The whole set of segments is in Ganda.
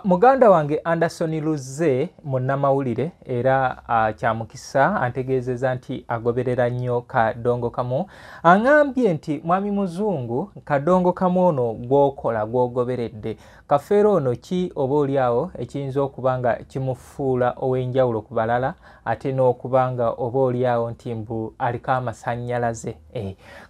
Muganda wange Anderson Luzze munnamawulire era kyamukisa antegeezeza nti agoberera nnyo Kadongo Kamu. Aŋambye nti mwami Muzungu, Kadongo Kamu ono gw'okola gw'ogoberedde, Kafeero ono ki oba oli awo ekiyinza okuba nga kimufuula ow'enjawulo ku balala, ate n'okuba nga oba oli awo nti mbu aliko amasannyalaze.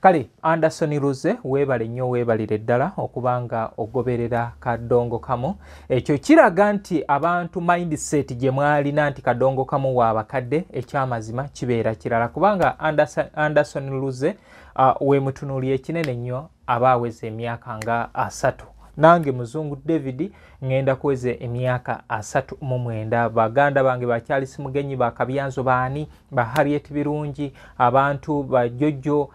Kale Anderson Luzze, weebale nnyo, weebalire ddala okuba nga ogoberera Kadongo Kamu. Ekyo kiraga nti abantu mindset gye mwalina nti Kadongo Kamu wa bakadde, ekyamazima kibeera kirala, kubanga Anderson Luzze weemutunuuli ekinene nnyo aba aweza emyaka nga 30. Nange Muzungu David ŋŋenda kuweza emyaka 39. Baganda bange ba Charles Mugenyi, ba Kabyanzo, baani, ba Harriet Birungi, abantu ba Jojo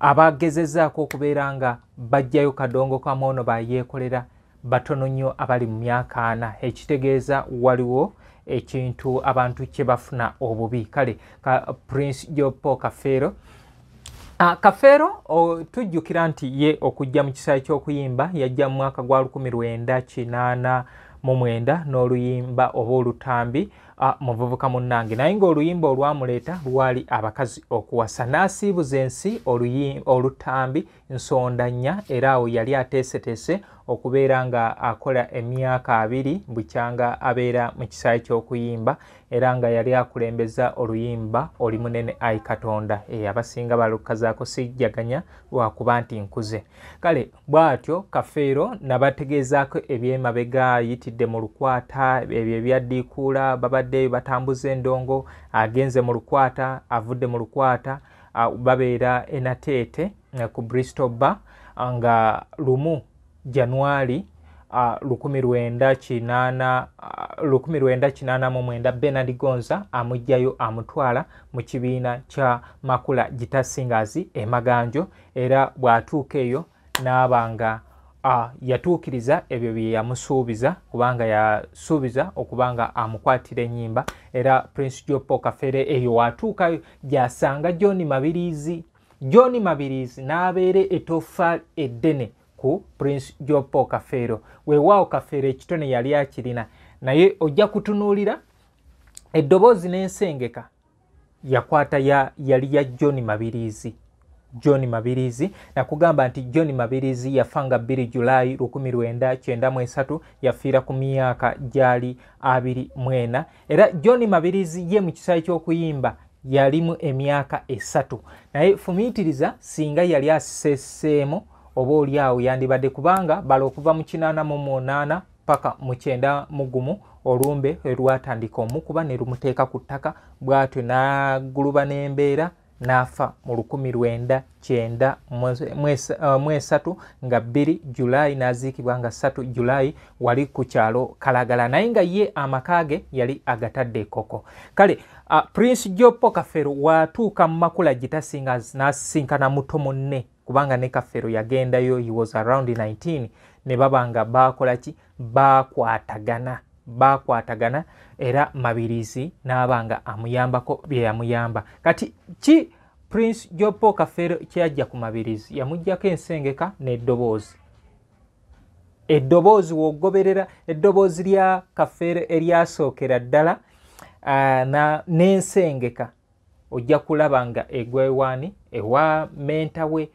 abagezezaako okubeera nga bajjayo Kadongo Kamu ono bayeekolera batono nnyo abali mu myaka 40, ekitegeeza waliwo ekintu abantu kye bafuna obubi. Kale ka Prince Jopo Kafeero. Kafeero tujjukira nti ye okujja mu kisaawe ky'okuyimba yajja mu mwaka gwa 1989 n'oluyimba oba olutambi Muvubuka Munnange, naye ng'oluyimba olwamuleeta lwali Abakazi Okuwasa, n'asiibuza ensi olutambi Nsonda Nnya. Era awo yali ateeseteese okubeera nga akola emyaka 20 bukyanga abeera mu kisaawe ky'okuyimba, era nga yali akulembeza oluyimba Oli Munene Ayi Katonda, abasinga balukazaako Sijjaganya lwakuba nti nkuze. Kale bw'atyo Kafeero nabategeezaako ebyemabega, ayitidde mu lukwata, ebyo ebyaddiikuula, babadde batambuza endongo, agenze mu lukwata, avudde mu lukwata, babeera enateete ku Bristol Bar nga 1 Januari 1989 Bernard Gonza amugjayo amutwala mu kibiina kya Makula Guitar Singers e Maganjo, era bw'atuuka eyo n'aba nga yatuukiriza ebyo bye yamusuubiza, kubanga yasuubiza okuba nga amukwatira ennyimba. Era Prince Jopo Kafeero eyo watuukayo gy'asanga John Mabirizi. John Mabirizi n'abeera etoffaali eddene ku Prince Jopo Kafeero. Weewaawo Kafeero ekitone yali akirina, naye ojja kutunuulira eddoboozi n'ensengeka yakwata yali ya John Mabirizi. John Mabirizi nakugamba nti John Mabirizi yafa nga 2 Julaayi 1993, yafiira ku myaka gyali 24. Era John Mabirizi ye mu kisaawe ky'okuyimba yalimu emyaka 3, naye fumiitiriza singa yali asiseeseemu oba oli awo yandibadde, kubanga bala okuva mu 88 paka mu 91 olumbe lwatandika omukuba ne lumuteeka ku ttaka, bw'atyo n'aguluba n'embeera n'afa mu 1993 nga 2 Julaayi, n'aziikibwa nga 3 Julaayi wali ku kyalo Kalagala, naye nga ye amaka ge yali agatadde ekoko. Kale Prince Jopo Kafeero watuuka mu Makula Guitar Singers n'asisinkana muto munne, kubanga ne Kafeero yagendayo, he was around 19, ne baba nga baakola ki, baakwatagana, era Mabirizi n'aba nga amuyambako bye yamuyamba. Kati ki Prince Jopo Kafeero kyeyajja ku Mabirizi, yamuggyako ensengeka n'eddoboozi. Eddoboozi w'ogoberera eddoboozi lya Kafeero eryasookera ddala n'ensengeka, ojja kulaba nga egwa ewaani ewa menta we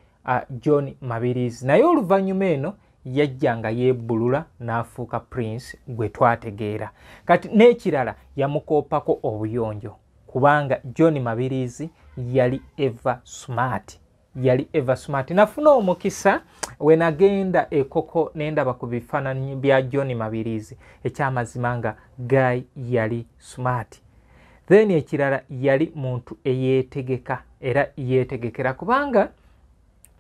John Mabirizi. Naye oluvannyuma eno yajja nga yeebbulula n'afuuka Prince gwe twategeera. Kati n'ekirala yamukoopako obuyonjo, kubanga John Mabirizi yali ever smart, yali ever smart. Nafuna omukisa we nagenda ekoko nendaba ku bifaananyi bya John Mabirizi, ekyamazima nga guy yali smart. Then ekirala yali muntu eyeetegeka era yeetegekera, kubanga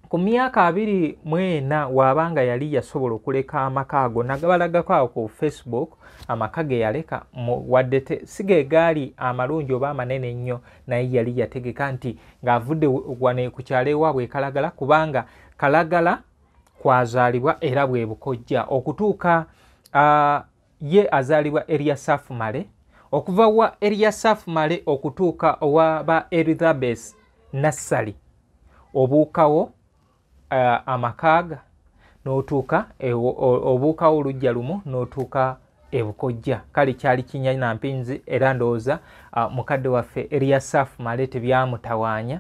ku myaka 24 waabanga yali yasobola okuleka amaka ago, nagabalagako awo ku Facebook amaka ge yaleka, wadde si ge gaali amalungi oba amanene ennyo, naye yali yategeka nti ng'avudde wano ku kyalo ewaabwe e Kalagala, kubanga Kalagala kwazaalibwa era bwe bukojja okutuuka. Ye azaalibwa Eriasaf Male, okuva wa Eriasaf Male okutuuka owa ba Elizabeth Nassali obuukawo amakaaga n'otuuka obuukawo olujja lumu n'otuuka ebukojja. Kale kyali kinya na mpinzi, era ndowooza mukadde waffe Eriasaf Male tebyamutawaanya.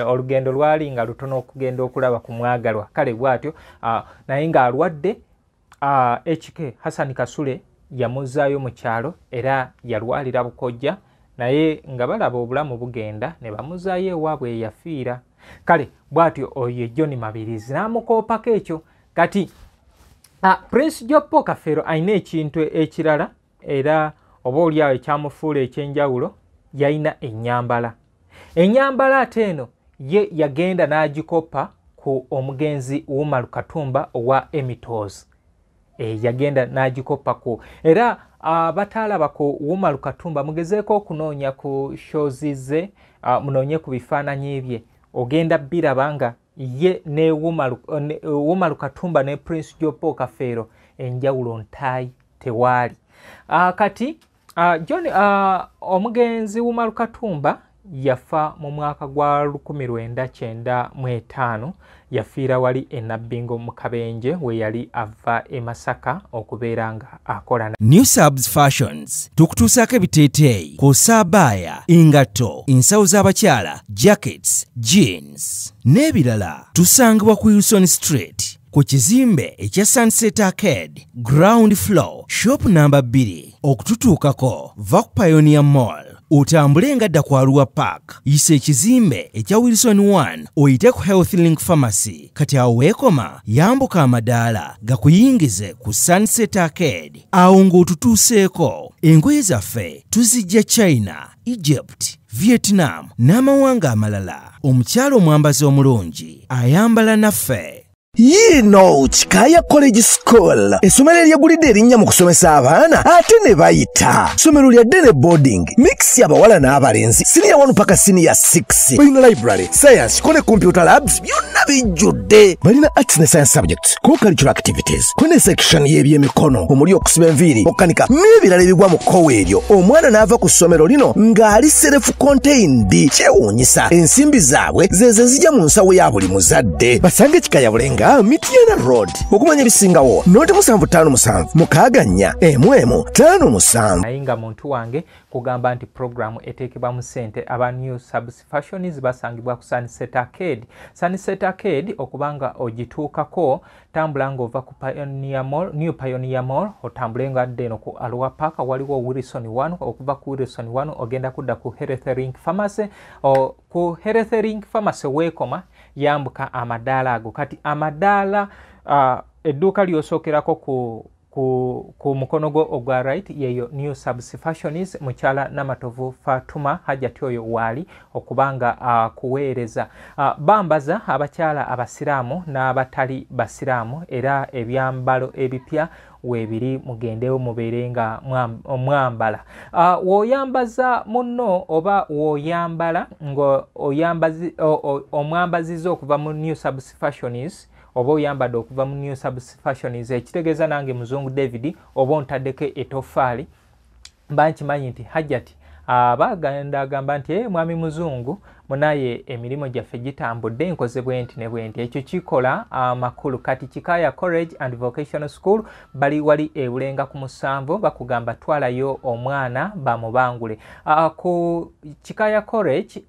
Olugendo lwali nga lutono okugenda okulaba ku mwagalwa. Kale bw'atyo naye ng'alwadde, HK Hassan Kasule yamuzaayo mu kyalo era yalwalira bukojja, naye nga balaba obulamu bugenda ne bamuzaayo ewaabwe eyafiira. Kale bw'atyo oyo John Mabirizi n'amukoopako ekyo. Kati Prince Jopo Kafeero alina ekintu ekirala era oba oliawo ekyamufuula ekyenjawulo, yalina ennyambala. Ennyambala ate eno ye yagenda n'agikopa ku omugenzi Umar Katumba owa Emitos. Yagenda n'agikopa ku, era abataalaba ku Umar Katumba mugezeeko okunoonya ku shows ze, munoonye ku bifaananyi bye, ogenda biraba nga ye ne Umar Katumba ne Prince Jopo Kafeero enjawulo ntaayi tewaali. Kati John omugenzi Umar Katumba yafa mu mwaka gwa 1995, yafiira wali e Nabbingo mu Kabenje we yali ava e Masaka okubeera nga akola. New Subs Fashions tukutuusaako ebiteeteeyi kw'ossa abaya, engatto, ensawo z'abakyala, jackets, jeans n'ebirala. Tusangibwa ku Wilson Street ku kizimbe ekya Sunset Arcade, ground floor, shop number 2. Okututuukako va ku Pioneer Mall otambule nga dda ku Arua Park, yisa ekizimbe ekya Wilson 1 oyite ku Health Link Pharmacy. Kati awo weekoma yambuka amadaala gakuyingize ku Sunset Arcade. Awo ng'otutuuseeko, engoye zaffe tuzijja China, Egypt, Vietnam n'amawanga amalala. Omukyala omwambazi omulungi ayambala naffe. Yiino Kikaaya College School, essomero eryegulidde erinnya mu kusomesa abaana ate ne bayita. Ssomero lya day ne boarding, mix abawala n'abalenzi, senior 1 paka senior 6. Balina library, science, ko ne computer labs byonna bijjudde. Balina arts ne science subjects, co-curricular activities, ko ne section y'ebyemikono omuli okusiba enviiri, okukanika n'ebirala ebigwa mu kkowe eryo. Omwana n'ava ku ssomero lino ng'ali self contained. Kyewuunyisa, ensimbi zaabwe ze zijja mu nsawo ya buli muzadde. Basange Kikaaya Bulenga, Mityana Road. Okumanya ebisingawo noti 757 6 4 1 5 7. Naye nga muntu wange kugamba nti programu eteekebwa mu ssente. Aba New Subs Fashions basangibwa ku Sunset Arcade. Sunset Arcade okubanga ogituukako tambula ng'ova ku Pioneer Mall, New Pioneer Mall, otambule nga adda eno ku Arua Park, waliwo Wilson 1. Okuva ku Wilson 1 ogenda kudda ku Health Link Pharmacy. Ku Health Link Pharmacy weekoma yambuka amadaala ago. Kati amadaala edduuka ly'osookerako ku mukono gwo ogwa right yeyo New Subs Fashions, mukyala Namatovu Fatuma Hajati oyo waali okubanga kuweereza. Bambaza abakyala abasiraamu n'abatali basiraamu, era ebyambalo ebipya weebiri, mugendewo mubeere nga mwambala. W'oyambaza munno oba w'oyambala ng'omwambaziza okuva mu New Subs Fashions oba oyambadde okuva mu New Subs Fashions, ekitegeeza nange Muzungu David oba ontaddeko etoffaali, mba nkimanyi nti Hajati aba agenda agamba nti mwami Muzungu munaye emirimu gyaffe gitambudde, nkoze bwe nti ne bwe nti. Ekyo kikola amakulu. Kati Kikaaya College and Vocational School bali wali e Bulenga ku 7, bakugamba twalayo omwana bamubangule. Ku Kikaaya College,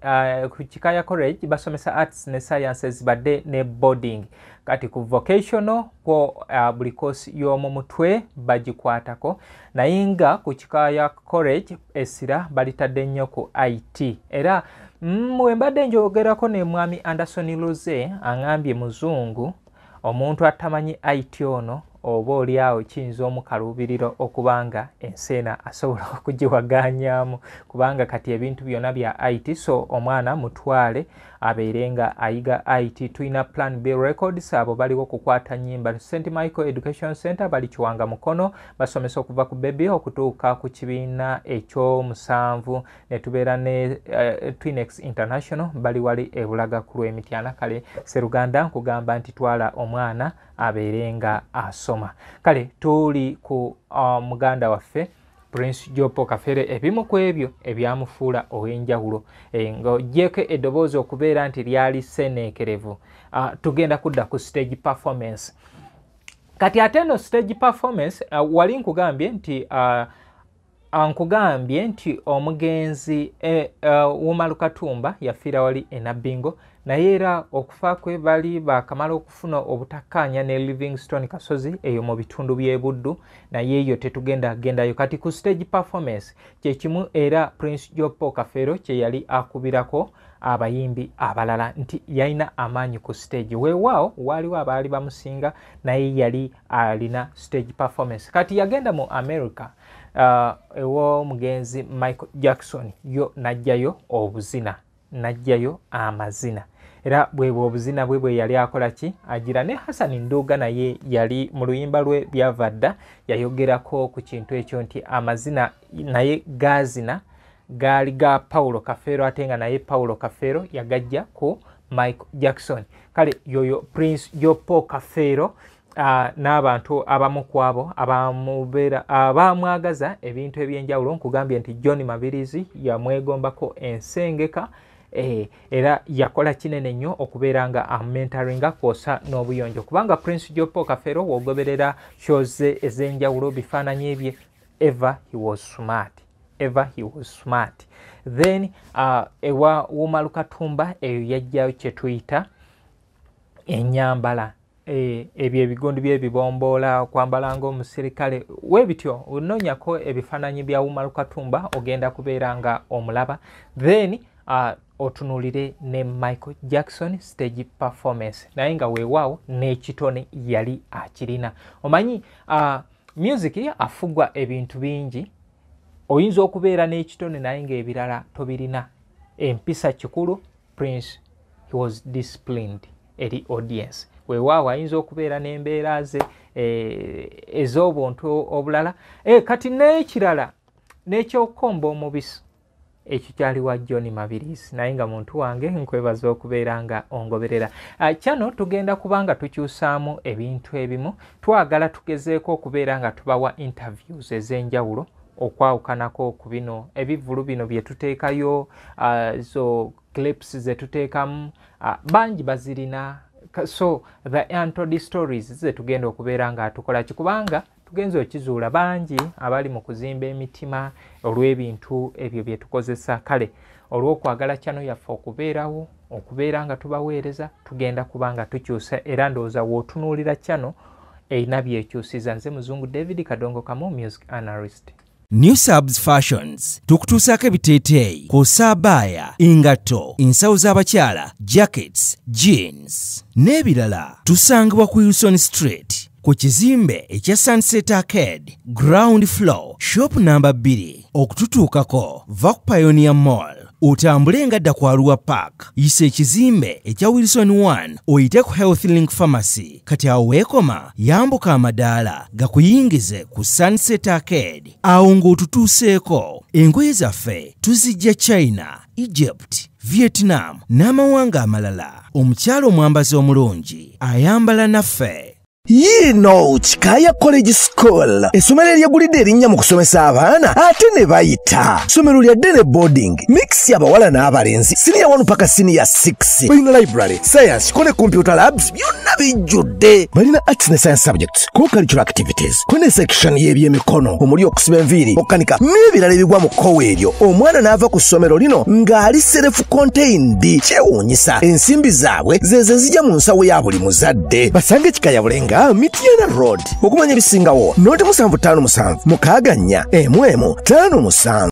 ku Kikaaya College basomesa arts ne sciences badde ne boarding. Kati ku vocational kwo buli kosi y'omu mutwe bagikwatako, naye nga ku Kikaaya College essira balitadde nnyo ku IT. Era mwe mbadde njogerako ne mwami Anderson Luze, aŋambye Muzungu omuntu atamanyi IT ono oba oli awo kiyinza omukaluubirira okubanga ensi eno asobola okugiwaganyaamu, kubanga kati ebintu byonna bya IT. So omwana mutwale abeere nga ayiga IT. Tulina Plan B Records, abo baliwo kukwata nnyimba. St Michael Education Center bali Kiwanga Mukono, basomesa okuva ku baby okutuuka ku kibiina ekyomusanvu. Ne tubeera ne Twinex International bali wali e Bulaga ku lw'Emityana. Kale Seruganda nkugamba nti twala omwana abeere nga asoma. Kale tuli ku muganda waffe Prince Jopo Kafeero ebimu ku ebyo ebyamufuula ow'enjawulo, ng'oggyeko eddoboozi okubeera nti lyali sseneekerevu. Tugenda kudda ku stage performance. Kati ate eno stage performance, wali nkugambye nti omugenzi Umar Katumba yafiira wali e Nabbingo, naye era okufa kwe bali bakamala okufuna obutakkaanya ne Livingstone Kasozi eyo mu bitundu by'e Buddu, naye eyo tetugenda gendayo. Kati ku stage performance kyekimu era Prince Jopo Kafeero kye yali akubirako abayimbi abalala nti yalina amaanyi ku stage. Weewaawo waaliwo abaali bamusinga, naye yali alina stage performance. Kati yagenda mu America ew'omugenzi Michael Jackson, yo n'ajjayo obuzina, n'ajjayo amazina, era bwebwe obuzina bwe bwe yali akola ki agira. Ne Hassan Nduga naye yali mu luyimba lwe byava dda yayogerako ku kintu ekyo nti amazina naye gazina gaali ga Paulo Kafeero, ate nga naye Paulo Kafeero yagajja ku Michael Jackson. Kale yoyo Prince Jopo Kafeero n'abantu abamu ku abo abamwagaza ebintu ebyenjawulo. Nkugambye nti John Mabirizi yamwegombako ensengeka, era yakola kinene nnyo okubeera nga amentoringa kwosa n'obuyonjo, kubanga Prince Jopo Kafeero w'ogoberera shows ze ez'enjawulo, bifaananyi bye, ever he was smart, ever he was smart. Then ewa Umar Katumba eyo yajjayo kye tuyita ennyambala, ebyo ebigundu by'ebibomboola, okwambala ng'omusirikale weebityo. Onoonyako ebifaananyi bya Umar Katumba ogenda kubeera nga omulaba. Then otunuulire ne Michael Jackson stage performance, naye nga weewaawo n'ekitone yali akirina. Omanyi music afugwa ebintu bingi, oyinza okubeera n'ekitone naye ng'ebirala tobirina. Empisa kikulu. Prince, he was disciplined eri audience. Weewaawo ayinza okubeera n'embeera ze ez'obuntu obulala. Kati n'ekirala n'ekyokukomba omubisi, ekyo kyali wa John Mabirizi, naye nga muntu wange nkwebaza okubeera nga ongoberera. Kyano tugenda kubanga tukyusaamu ebintu ebimu, twagala tugezeeko okubeera nga tubawa interviews ez'enjawulo okwawukanako ku bino ebivvulu bino bye tuteekayo, zo clips ze tuteekamu, bangi bazirina. So the untold stories ze tugenda okubeera nga tukola ki, kubanga tugenze okizuula bangi abali mu kuzimba emitima olw'ebintu ebyo bye tukozesa. Kale olw'okwagala channel yaffe okubeerawo, okubeera nga tubaweereza, tugenda kuba nga tukyusa, era ndowooza w'otunuulira channel erina byekyusiza. Nze Muzungu David Kadongo Kamu, music analyst. New Subs Fashions tukutuusaako ebiteeteeyi kw'ossa abaaya, engatto, ensawo z'abakyala, jackets, jeans n'ebirala. Tusangibwa ku Wilson Street ku kizimbe ekya Sunset Arcade, ground floor, shop number 2. Okututuukako va ku Pioneer Mall otambule nga dda ku Arua Park, yisa ekizimbe ekya Wilson 1 oyite ku Health Link Pharmacy. Kati awo weekoma yambuka amadaala gakuyingize ku Sunset Arcade. Awo ng'otutuuseeko, engoye zaffe tuzijja China, Egypt, Vietnam n'amawanga amalala. Omukyala omwambazi omulungi ayambala naffe. Yiino Kikaaya College School, essomero eryegulidde erinnya mu kusomesa abaana ate ne bayita. Ssomero lya day ne boarding, mix abawala n'abalenzi, siniya 1 paka siniya 6. Balina library, science, ko ne computer labs byonna bijjudde. Balina arts ne science subjects, co-curricular activities, ko ne section y'ebyemikono omuli okusiba enviiri, okukanika n'ebirala ebigwa mu kkowe eryo. Omwana n'ava ku ssomero lino ng'ali self contained. Kyewuunyisa, ensimbi zaabwe ze zijja mu nsawo ya buli muzadde. Basange Kikaaya Bulenga, Mityana Road. Okumanya ebisingawo noti 757 64 11 57.